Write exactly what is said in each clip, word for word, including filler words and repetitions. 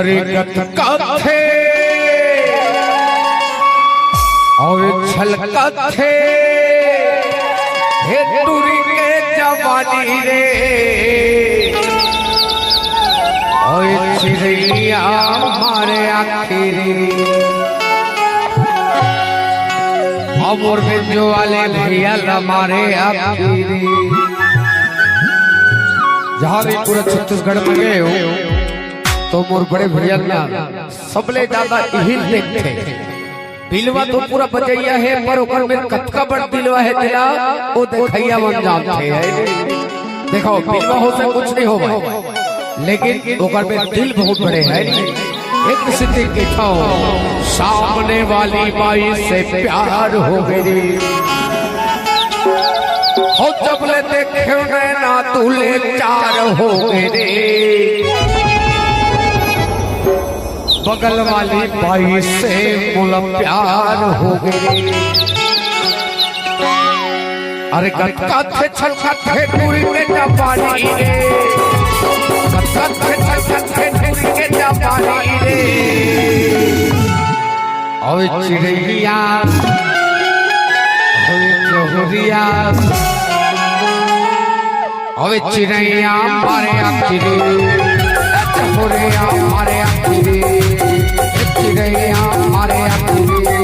अरे गतकाथे अउ छलकाथे, हे टूरी के जवानी रे, अउ चिरैया मारे आँखी रे। अउ मोर बेंजो वाले भैया ला मारे आँखी रे। जहाँ भी पूरा छत्तीसगढ़ में गए हो, तो मोर बड़े भैया ना सबले ज्यादा इही देखथे। बिलवा तो पूरा बजैया हे, पर ओकर में कतका बड़ बिलवा हे तेला, ओ देखैया मन जानथे, है। देखो, बिलवा हो से कुछ नहीं होवय, लेकिन ओकर में दिल बहुत बड़े हे। एक सिद्धि के ठाव, सामने वाली बाई से प्यार हो गे रे। हो जब ले देखे नैना तू ले चार हो गे रे। बगल वाली बाई से मोला प्यार हो गे। अरे गतकाथे छलकाथे टूरी के जवानी रे, गतकाथे छलकाथे टूरी के जवानी रे। अउ चिरैया, अउ चहुरिया, अउ चिरैया मारे आँखी रे, चहुरिया मारे आँखी रे, चिरैया मारे आँखी रे।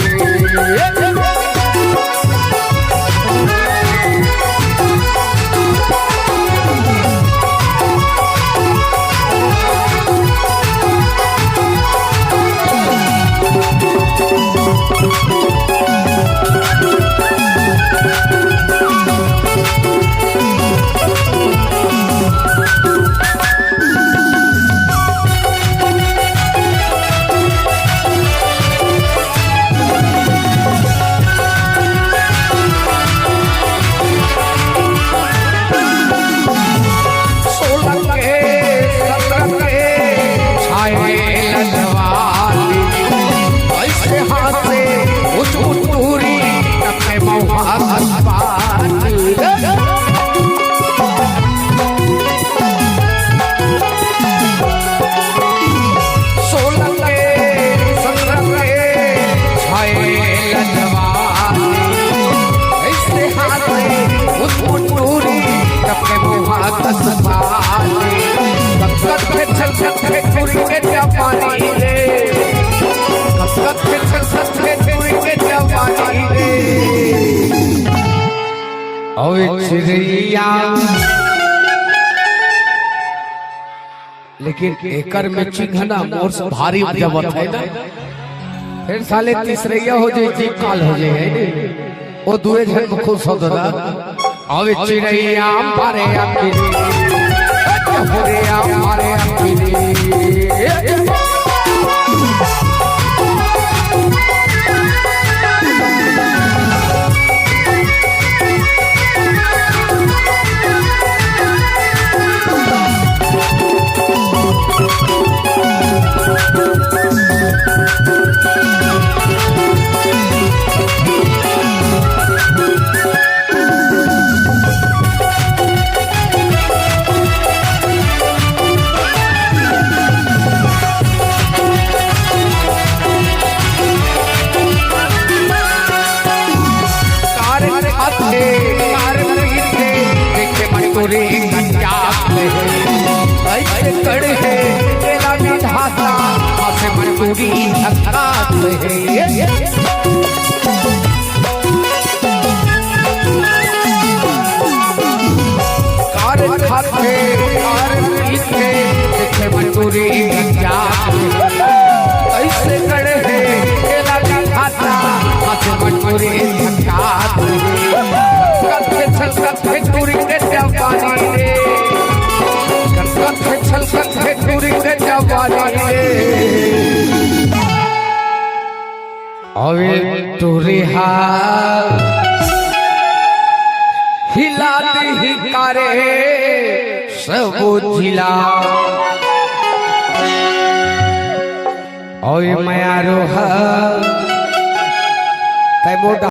सोलह के, सत्रह के, छाए लजवाली, ऐसे हाथ से उठ उठ टूरी, टपके महुआ जज्बात। सोलह के, सत्रह के, छाए लजवाली, ऐसे हाथ से उठ उठ टूरी, टपके महुआ जज्बात। गतकाथे छलकाथे टूरी के जवानी रे, गतकाथे छलकाथे टूरी के जवानी रे। अउ चिरैया, लेकिन एकर में चिंघना मोर से भारी उपजावत हे ना। फेर साले तीसरैया हो जाए, जी काल हो जाए, है नी? ओ दुए झन में खुश हो दादा। अउ चिरैया मारे आँखी रे, चिरैया मारे आँखी रे। कार खाथे, कार पीथे, देखे मन टूरी गंजात हे। ऐसे कड़े हे, तेला विधाता, हाथे मन टूरी धकात हे। कार खाथे, कार पीथे, देखे मन टूरी गंजात हे। ऐसे कड़े हे, तेला विधाता, हाथे मन टूरी धकात हे। गतकाथे छलकाथे टूरी के जवानी रे, गतकाथे छलकाथे टूरी के जवानी रे। अउ टूरी हा हिला दिही का रे सब जिला। अउ मयारू हा तै मोटा